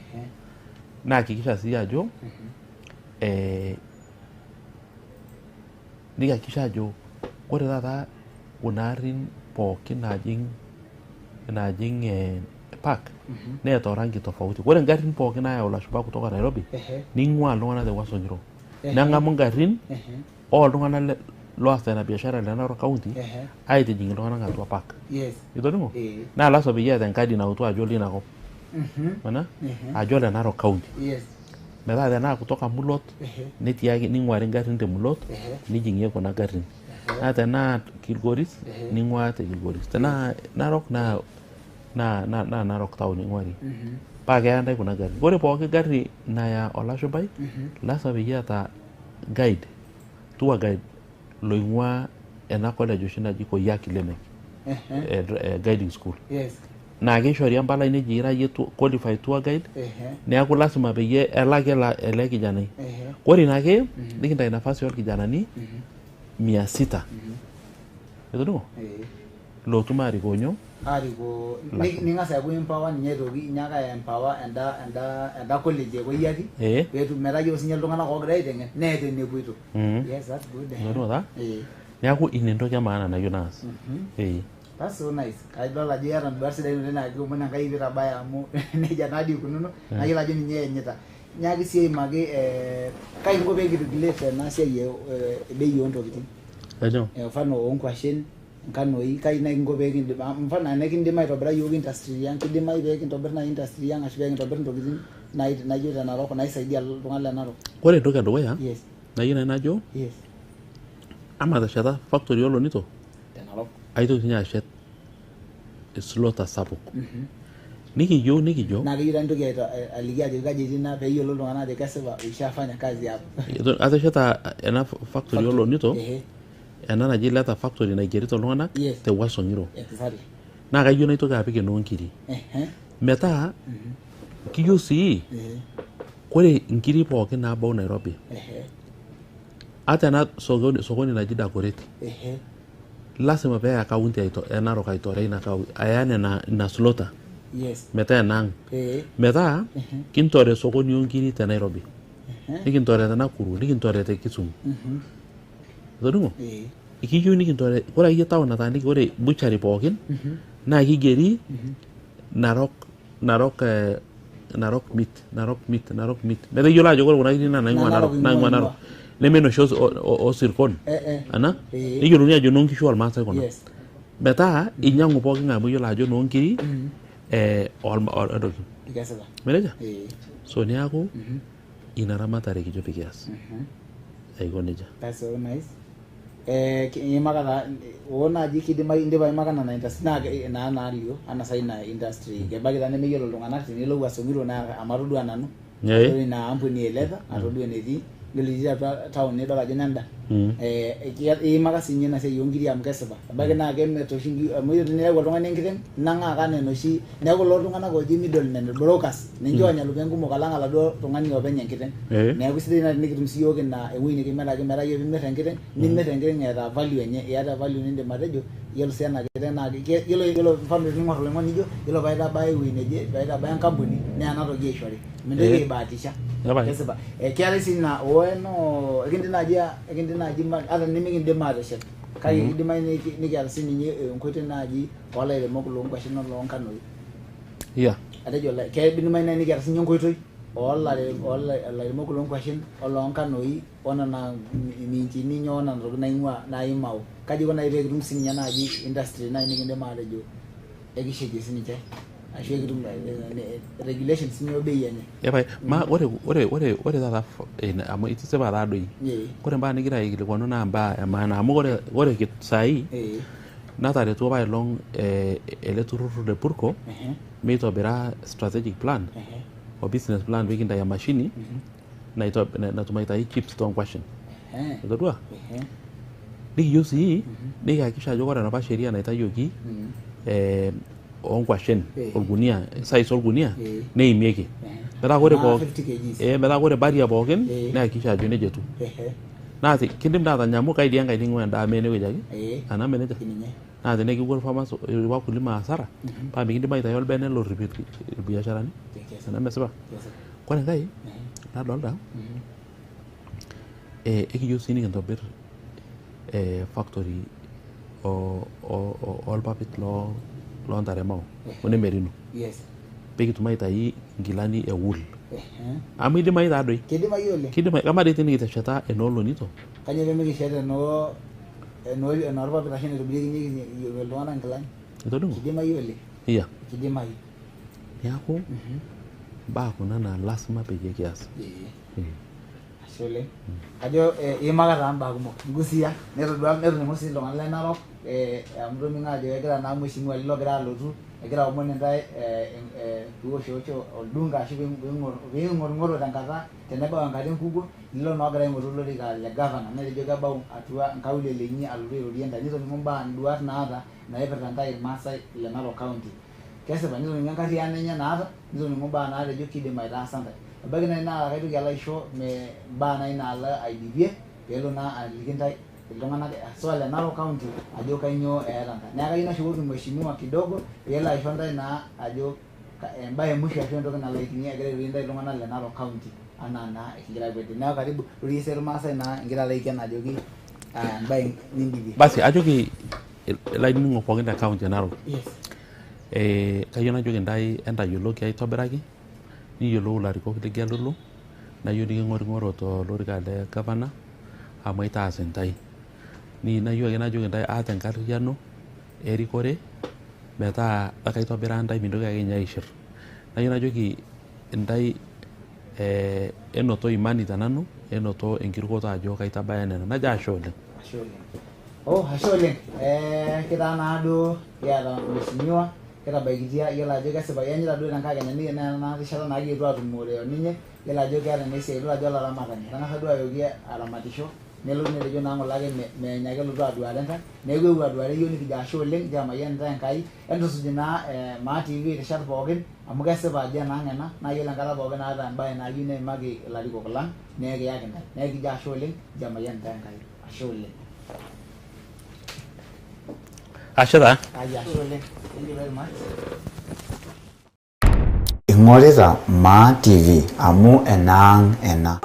Nahakikisha sii ajo nikihakikisha ajo ore taata kuna arrin pookin naajing park neeta orangi tofauti. Ore ingarrin pookin naayau ilashumba kutoka Nairobi ning'ua iltung'anak te Wuaso Ng'iro. Neng'amu ingarrin ooltung'anak loasita ina biashara le Narok County aitijing iltung'anak atua park. Itoning'o? Naa lasima peyie eeta enkadi nautu ajo olina kop. Ana? Ajo ole Narok County. Metaa tenaa kutoka Mulot netiaki ning'uari ingarrin te Mulot nijing'ie kuna garrin. Naa tenaa Kilgoris ning'ua te Kilgoris. Tenaa Narok naa Narok town ing'uari. Paa keya ntae kuna garrin. Ore pooki garri naya olashumbai lasima peyie eeta guide, tour guide loing'ua ena college oshi naji Koyiaki Lemek guiding school. Naa keishori empalai neji ira iyie qualified tour guide neeku lasima peyie elaki ele kijanai. Ore ina ake nikintayu nafasi oolkijanani 600. Itoning'o? Lootum aarikoo nyoo? Aarikoo ning'as aaku empower ninye aitoki inyaaka aempower enda college e Koyiaki peetum metaa yiolo sinye iltung'anak oogira aiteng'en neeta enepuoito. Yes, that's good. Itoning'o taa? Neeku ina entoki e maana nayieu naas. That's so nice. Kadol ajo iyata nduat sidain oleng naa kiomon Enkai piitabaya amu nejia naa dii ikununo naa yiolo ajo ninye eenyita. Nyaaki sii aimaki kai kinko pee kiregulate ena siai e bei oontokitin. Mfano oonkuashen, nkanoi, kai naaji kinko pee kindip mfano tenaa ekindim aitobira iyiook industry ang, kidimayu pee kintobir naaji industry ang ashu pee kintobir intokitin naijo te Narok naisaidia iltung'anak le Narok. Ore entoki edukuya nayieu naaji najo amaa tesheta factory oolonito aitoki sinye ashet slaughter sapuk. Nikiyieu nikijo naa keyieu nintoki aliki ajoki kaji etii ina peeyiolou iltung'anak ajo kesipa ushafanya kazi hapo. Atesheta ena factory oolonito ena naji leather factory naigerito iltung'anak te Wuaso Ng'iro. Naa kayieu naitoki apik enoonkiri. Metaa kiyieu sii ore inkiri pookin naabau Nairobi ata ena sokoni naji Dagoretti lasima peeya county e Narok aitore ina aya nena ina slaughter metaa enaang. Metaa kintore sokoni oonkiri te Nairobi, nikintore te Nakuru, nikintore te Kisumu. Itoning'o? Kiyieu nikintore ore akeyie town nataaniki ore butchery pookin naa kigeri Narok Narok Narok meat, Narok meat, Narok meat. Metaa iyiolo ajo ore kuna kiri naa naing'ua Narok, naing'ua Narok. Neme inoshi oosirkon ana neyiolouni ajo inoonkishu olmaasai kuna. Metaa inyang'u pooki ng'ae amu iyiolo ajo inoonkiri entoki. Nejia? So neeku ina ramatare kijo pee kias. Aiko nejia. That's so nice. Iimaka taa oo naaji kidimayu indipa aimaka nena industry naa naa naalio anaa sai ina industry ebaiki taa nemeyiolo iltung'anak tenilo Wuaso Ng'iro naa amu atodua nanu atodua ina ampuni e leather atodua enetii yiolo itii atua town nidol ajo nenda iimaka siinye ina siai oonkiri amu kesipa ebaiki naa kemirta oshi amu yiolo teniyau oltung'ani enkiteng nang'aa ake anaa enoshi neeku kulo tung'anak ooji middlemen brokers ninche oonya iropiyiani kumok alang oladuo tung'ani openy enkiteng. Neeku sidai naaji tenikitum siyiook ina ewueji nikimiraki metaa ore piimir enkiteng nimir enkiteng eeta value enye iyata value nindim atejo yiolo sii ena kiteng naa yiolo yiolo mfano tening'or oloing'oni nijo yiolo paitabaya ewueji neje paitabaya enkampuni naa ena toki eishori mintoki aibaatisha. Kesipa. Keetae sii ina oo ekindim naaji ekindim naaji ata tenimikindim aateshet kake kidimayu nikiata sininye enkoitoi naaji oolairemok loonkuashen oloo nkanoi. Atejo keidimayu naaji nikiata sininye enkoitoi oolairemok loonkuashen oloonkanoi onena minjini nyoo onena tokitin naing'ua naaji Mao. Kaji iko naaji peekitum sininye naaji industry naaji nikindim aatejo ekishetie sininche ashu ekitum regulation sininye o bei enye. Epae, ma ore ore ore ore taata amu itisipa taa doi. Ore imbaa nigira aikilikuanu naa imbaa e maana amu ore ore saai nataretuo apailong ele turrur le Purko meitobira strategic plan o business plan pikintayu emashini natum aitayu chips toonkuashen. Itodua? Nikiyieu sii nikihakikisha ajo ore enapa sheria naitayioki oonkwashen olkunia, size olkunia neimieki. Metaa ore pookin 50 kgs. Metaa ore baria pookin Eh. nehakikisha ajo nejia etiu. Ehe. Naa kindim taa atanya amu kai dii Enkai ning'ua endaa mee enewueji ake. Eh. Anaa mee nejia? Kininye. Naa tenekipuo farmers wakulima hasara paa mikindim aitayu olbene lorrip irbiasharani. Yes. Anaa mesipa? Yes. Kore enkae nadolta ekiyieu sii nikintobir factory oolpapit loontare e Mau one merino. Yes. Pekitum aitayu inkilani e wool. Ehe. Amu idimayu taa doi. Kidimayu oleng. Kidimayu, kamaa doi tenikitesheta enoolonito. Kanyoo pemikishet enoo enoo enoorpapit ashu enaitobirieki iltung'anak inkilani? Itoning'o? Kidimayu oleng. Iya. Kidimayu. Niaku imbaa kuna naa lasima peyie kias. Ee. Ashe oleng. Ajo iimaka taa imbaa kumok. Igusia netodua netoning'o sii iltung'anak le Narok amu itoning'o ajo kegira naa mheshimiwa logira alotu egira aomon intae piwoshosho oldunga ashu piing'orung'oro tenkata tenebau enkata enkukuo nilo naa ogira aing'oru olorika le gavana netejo kebau atua nkaulele inyi alotu airorie intae nitoning'o imbaa induat naata naipirta intae irmaasai le Narok County. Kesipa nitoning'o enkarriyiano enye naata nitoning'o imbaa naatejo kidim aitaasa intae. Ebaiki naaji naa kaitoki alo aisho imbaa naaji naalo aidipie peelo naa aliki intae iltung'anak haswa le Narok County ajo kainyoo eeta ntae. Neeku kayieu nashukoki mheshimiwa kidogo peelo aisho ntae naa ajo embae e mwisho ashu entoki nalo aiting'ie egira airorie intae iltung'anak le Narok County anaa naa ekigira akwet. Neeku karibu rorie sii irmaasai naa ingira alo aiken ajoki embae nindipie. Basi ajoki ilainining'ok pookin te county e Narok. Yes. Kayieu najoki intae entayioloki aitobiraki niyiolou ilarikok ligelulu nayieu niking'oring'oro tolorika le gavana amu aitaas intae. Nayieu ake najoki intae aata enkarriyiano erikore metaa ekaitobiraa intae mintoki ake ninye aishir. Nayieu najoki intae enoto imani tenanu, enoto enkirukoto ajo kaitabaya nena. Najo ashe oleng. Ashe oleng. Oh, ashe oleng. Kitaa naa duo kiata mheshimiwa kitabaikitia yiolo ajo kesipa iyanyita duo tenkakenya naa ena rishata naa kiyetuo atumore oninye yiolo ajo keeta naa esiai idol ajo olaramatani etang'asa duo ayoki aramatisho nelotu netejo naa ng'ole ake meenya ake elotu aduare intae neeku eewuo aduare iyiok nikijo ashe oleng nchoo emayian intae Enkai entusuj naa Maa TV irishat pookin amu kesipa ajo enaang ena naa yiolo enkata pookin naata embae nayieu neimaki ilarikok lang naa ekiyaki intae neeku kijo ashe oleng nchoo emayian intae Enkai ashe oleng. Ashe taa. Ai ashe oleng. Thank you very much. Ing'orita Maa TV amu enaang ena.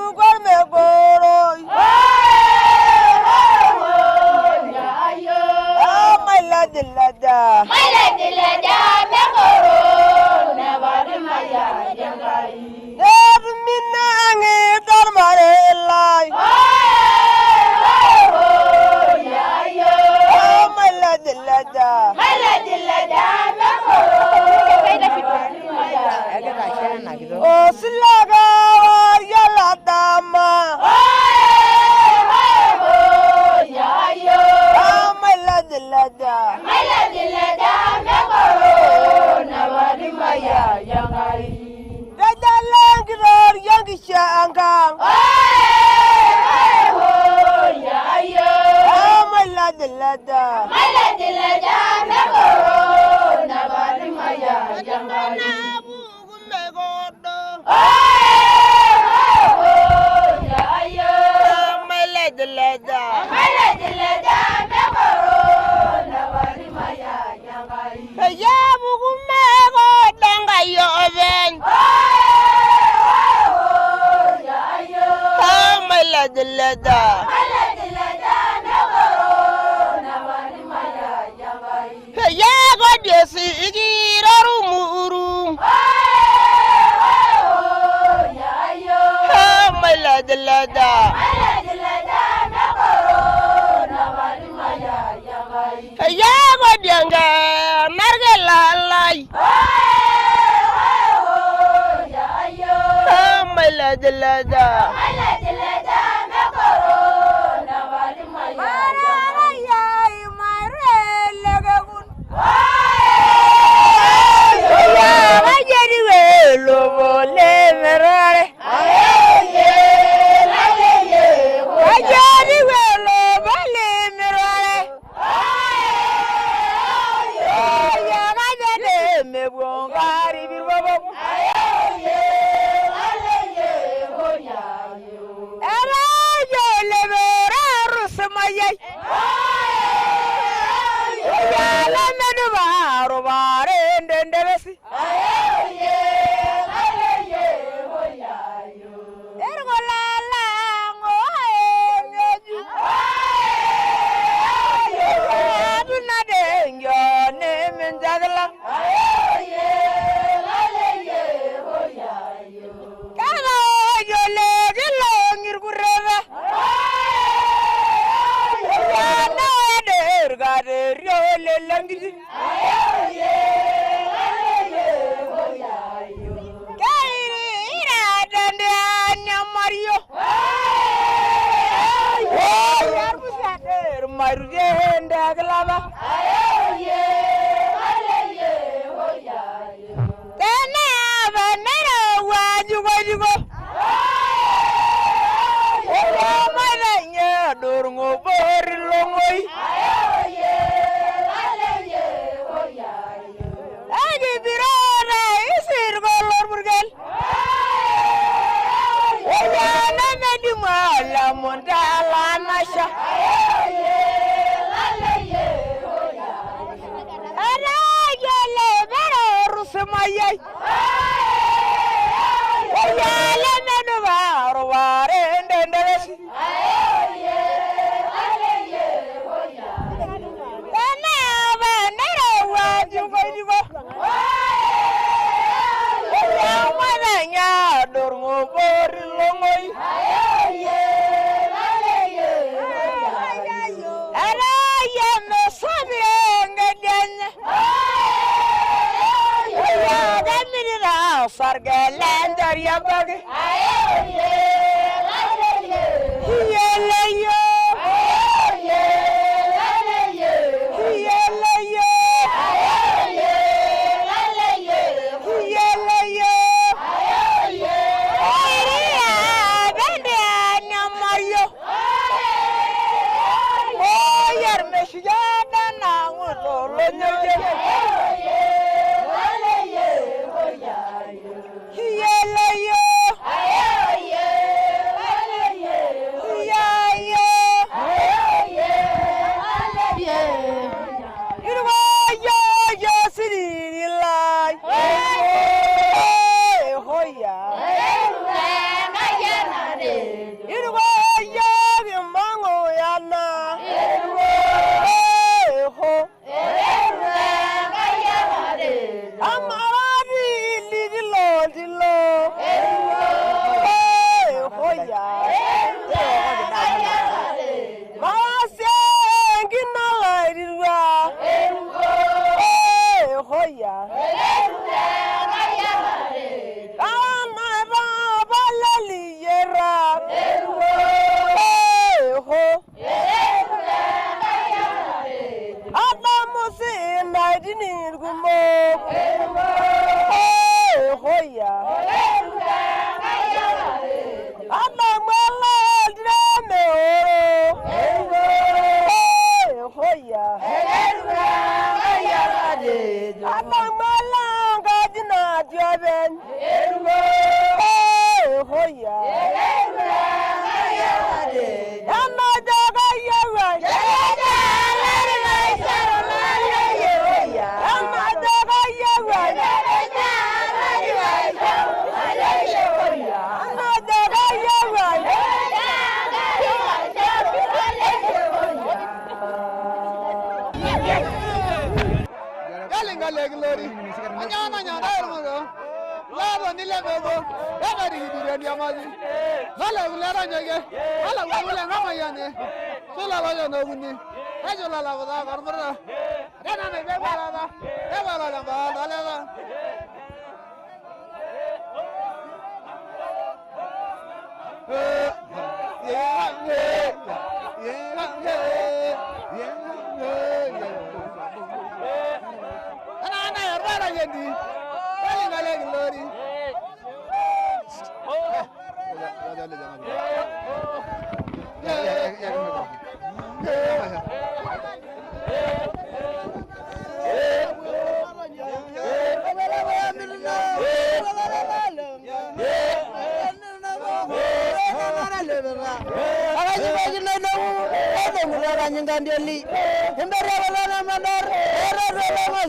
Ndenderesi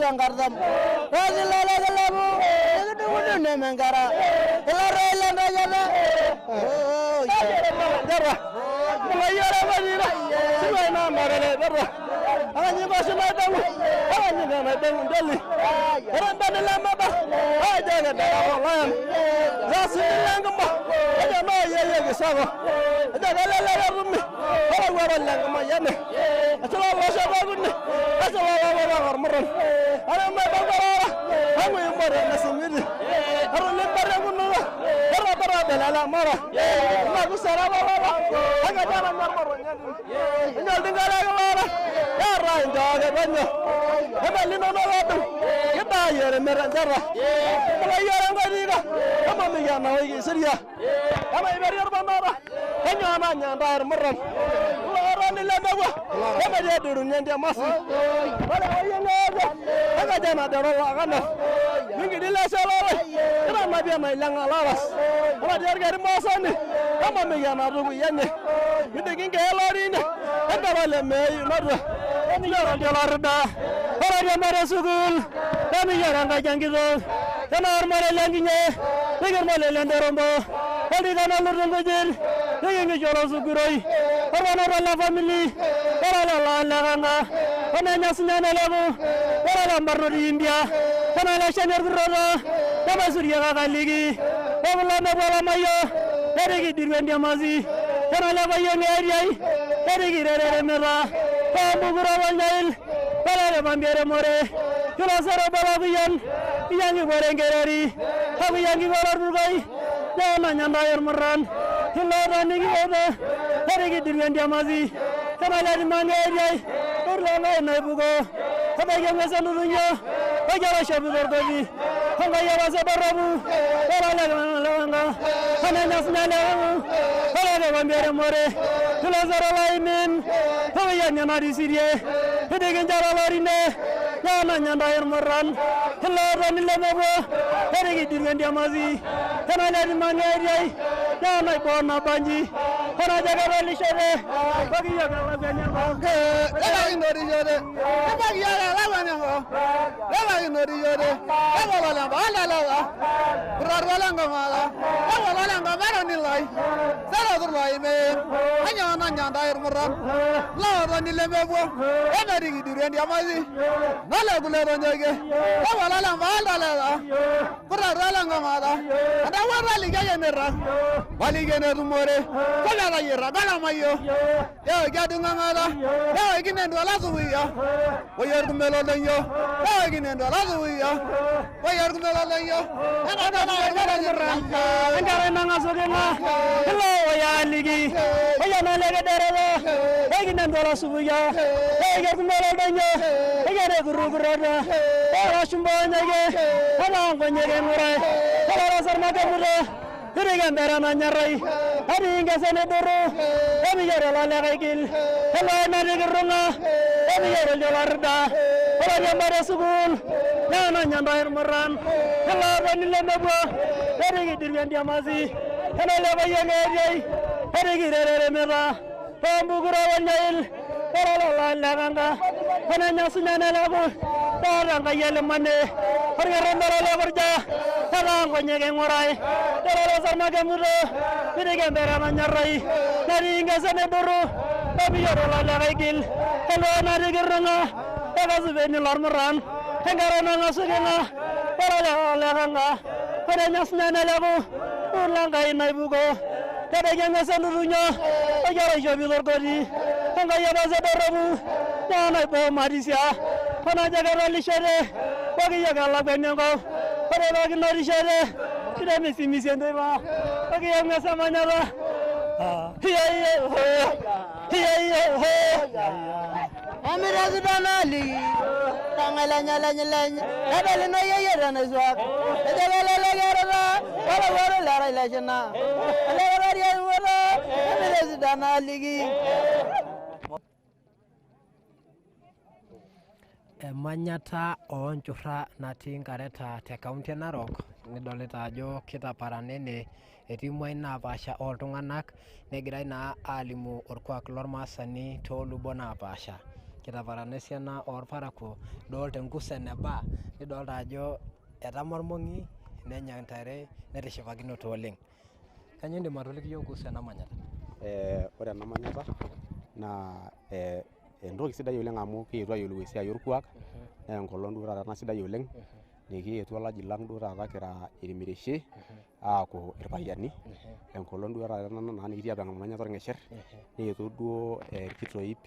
Enkartam Osilelekilepu Nikidung'udung nemenkara Iloroi lentanyata Emanyata oonchurra natii nkareta te kaunti e Narok nidolita ajo kitaparana ene etii imuain napaasha oltung'anak negirai naa alimu orkuak lormaasani toolubot napaasha. Kitaparana esiana oorparakuo, idolta enkusa eneba, nidolta ajo etama ormong'i nenya ntare netishipakinote oleng. Kainyoo indim atoliki iyiok kuhusu ena manyata? Ore ena manyata naa entoki sidai oleng amu kiyetuo ayiolou esiai orkuak naa enkolong duo taata ena sidai oleng nikiyetuo olaji lang duo taata kira irmireshi aaku irpayiani. Enkolong duo taata ena naa nikitii apa emanyata orng'esher nikiyetuo duo irkitoip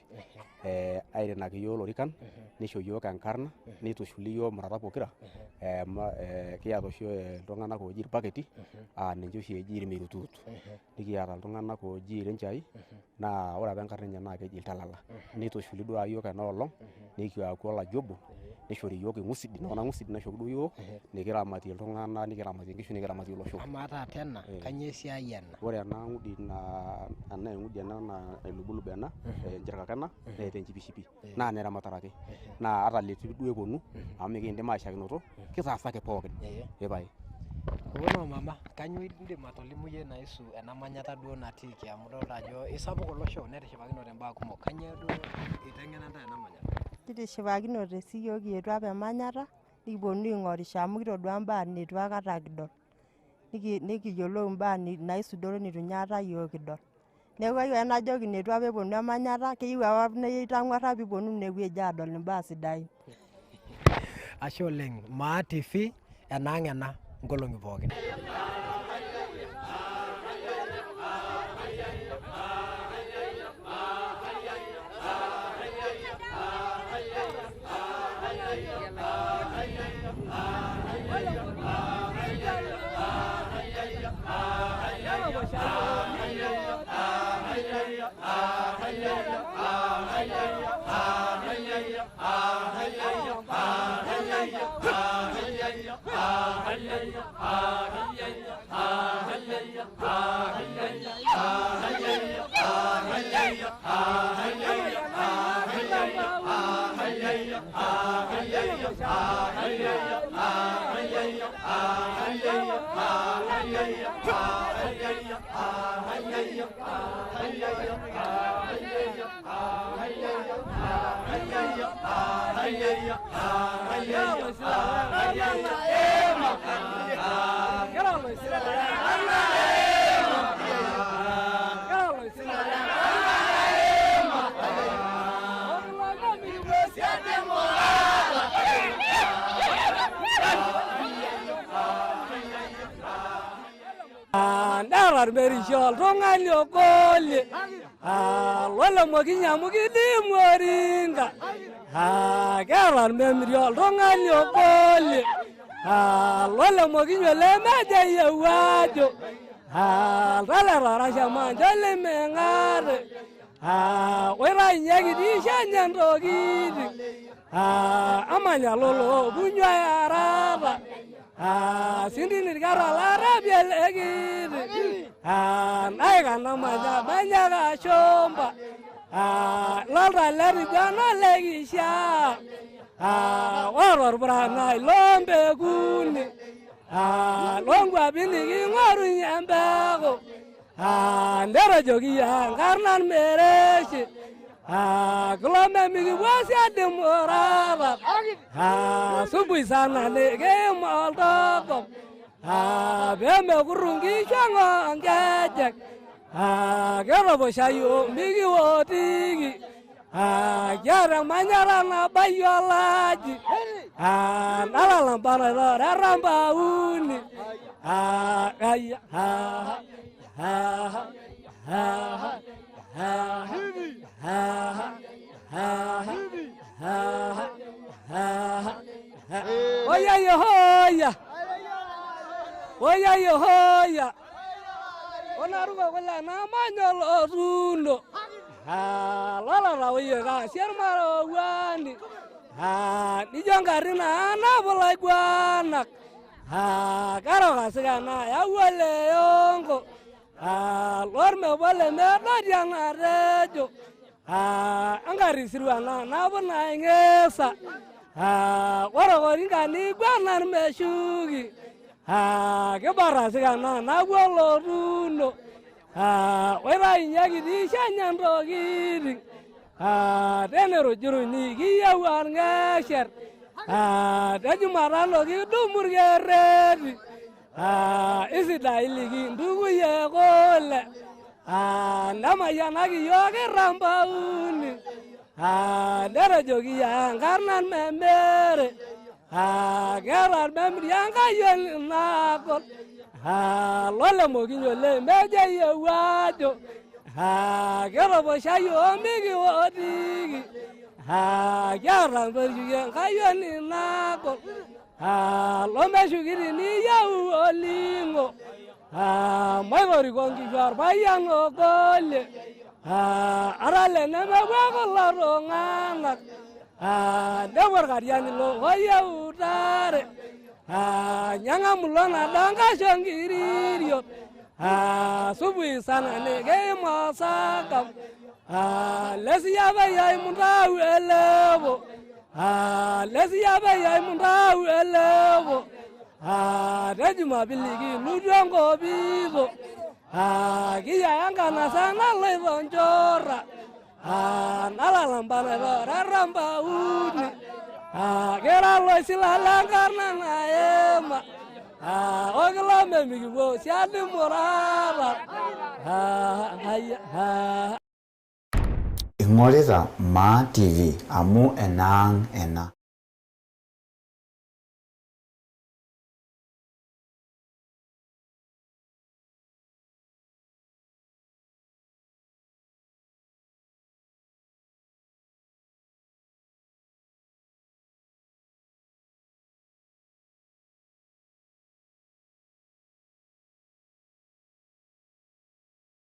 airinaki iyiok ilorikan nisho iyiok enkarna nitushuli iyiok murata pokira. Kiata oshi iltung'anak ooji irbaketi aa ninche oshi eji irmirutuut. Nikiata iltung'anak ooji irenchai naa ore apa enkarna enye naa keji iltalala. Nitushuli duo iyiok ena olong nikiaku olaji obo nishori iyiok ing'usidin kuna ng'usidin naishoki duo iyiok nikiramatie iltung'anak nikiramatie inkishu nikiramatie olosho. Amaa taata ena, kainyoo esiai ena? Ore ena ng'udi naa ena eng'udi ena nailubulub ena enchirkaka ena neeta enchipishipi naa neramatare ake naa ata leitu duo eponu amu mikiindim aishakinoto kitaasa ake pookin. Ee pae. Ono mama, kainyoo indim atolimu iyie naihusu ena manyata duo natiiki amu idolta ajo isapuk olosho netishipakinote imbaa kumok. Kainyoo duo iteng'ena ntae ena manyata? Kitishipakinote sii yiok kietuo apa emanyata nikiponu aing'orisho amu kitodua imbaa neitu aikata kidol. Nikiyiolou imbaa naisudoro neitu ninye aikata yiok kidol. Neeku kayieu ake najoki neitu apa eponu emanyata keyieu apa nitang'uarra piiponunu enewueji adol imbaa sidain. Ashe oleng. Maa TV enaang' ena nkolong'i pookin. Neeta oltung'ani ogolie lolemokinyi amu kidimu oringa. Keeta irmemiri oltung'ani ogolie lolemokinyi olemejo ajo taleta manjo lemeng'ate oitayunye kitisho enye ntokitin amanya lolo bunywa arata sindinirikata larabia lekiti naikana manya manyaka shomba lolta leriguana lekishaa ore orpuranai lompekuni lonkwapi niking'orunye empeku nterejoki enkarna mereshi kulome mikipuo siadi murata subuhi sana nikiim oltoko pemekuru nkishu ang' onkejek ketoposha yiok mikiwotiki kiata emanyara nabayie olaji nalala naitore erampauni. Oya hoya oya hoya onaruko kule namanya olotuno lolara kasier marowuani nijo nkarri naanap ilaiguanak kerok asika nayau oleyonko lormepo lemedotia natejo enkarri sirua naanapu naing'isa ore koringa niguanan meshuki kibarasika naanapu olotuno oitayunye kitisho enye ntokitin Tenerujuruni kiyieu orng'esher. Tejumatano kidumu irkerreti. Isidai likintukuyie kule. Nemayianaki yiok irampauni. Netejoki enkarna memere. Keeta ormemiri enkayioni nagol. Lolemokinyi lemejo eyieu ajo. Ketoposha yiok mikiwotiki. Kiata ntoyie enkayioni nagol. Lomeshuki teniyieu oling'o. Maitoriko nkishu orpayian ogolie. Ata lenemepuo kulo tung'anak. Nepuo orkariani loyieu tare. Nyang'amulo nado nkasho nkiririot. Subuhi sana nikiimosakam. Lesiapeyai muntau elepo. Lesiapeyai muntau elepo. Te Jumapili kilutu enkopito. Kiyaya enkanasa naloito nchorra. Nalalamba naitore erampauni. Kira loisila lenkarna naima. Okilome mikipuo siadi murata. Ing'orita Maa TV amu enaang' ena.